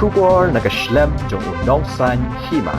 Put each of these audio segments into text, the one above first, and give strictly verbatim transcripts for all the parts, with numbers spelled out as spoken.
Khubor na ka shlem jong u nongsan hima.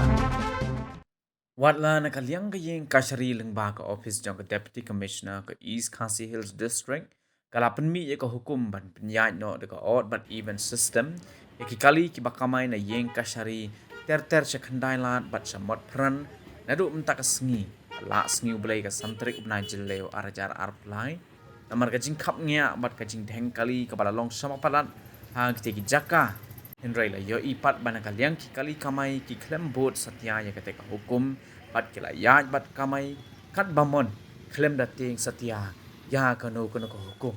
Watla na ka liang ka ïing kashari lyngba ka office jong ka Deputy Commissioner ka East Khasi Hills District ka la pynmih ïa ka hukum ban pynïaid noh da ka odd but even system ïa ki kali kiba kamai na ïing kashari ter ter sha Khyndailad bad sha Motphran naduh mynta ka sngi, ka la sngi U Blei ka san tarik u bnai Jylliew ar hajar arphew lai. Namar ka jingkhapngiah bad ka jingdheng kali kaba la long shamapalat ha kitei ki jaka. Hynrei la ïohi pat ba na ka liang ki kali kamai ki khlem bud satia ïa katei ka hukum bad ki la ïaid bad kamai katba mon khlem da tieng satia ïa kano kano ka hukum.